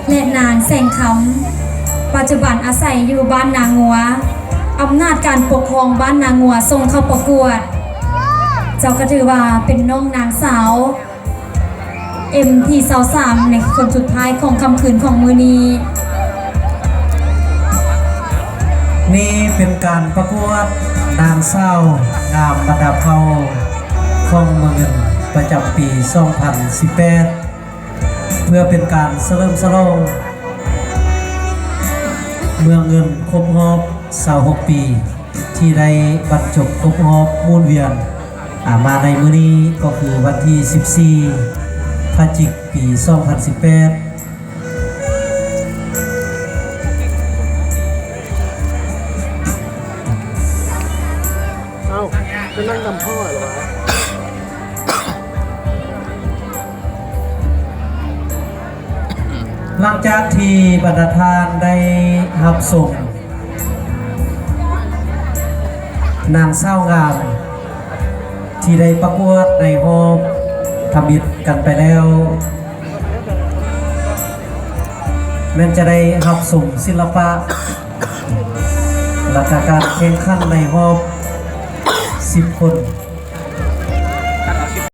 ແລະ ນາງແສງຄຳ ປັດຈຸບັນອາໄສຢູ່ບ້ານນາງົວ. ອຳນາດການປົກຄອງບ້ານນາງົວສົ່ງເຂົ້າປະກວດ. ເຈົ້າກໍຖືວ່າເປັນນ້ອງນາງສາວ ເອັມທີຊາວສາມ ໃນຄົນສຸດທ້າຍຂອງຄ່ຳຄືນຂອງມື້ນີ້. ນີ້ເປັນການປະກວດນາງສາວງາມບັນດາເຜົ່າຂອງເມືອງເງິນ ປະຈຳປີສອງພັນສິບແປດ ເພື່ອເປັນການສະເຫຼີມສະຫຼອງເມືອງເງິນຄົບຮອບຊາວຫົກປີ ທີ່ໄດ້ບັນຈົບຄົບຮອບໝູນວຽນ ອາ ມາໃນມື້ນີ້ ກໍຄືວັນທີສິບສີ່ ພະຈິກ ປີສອງພັນສິບແປດ. ເອົ້າ ໄປນັ່ງນຳພໍ່ເຫລອວະ? ຫຼັງຈາກທີ່ບັນດາທ່ານໄດ້ຮັບຊົມນາງສາວງາມ ທີ່ໄດ້ປະກວດໃນຮອບທຳອິດກັນໄປແລ້ວ ແມ່ນຈະໄດ້ຮັບຊົມສິລະປະ ແລະ ກະການແຂ່ງຂັນໃນຮອບສິບຄົນ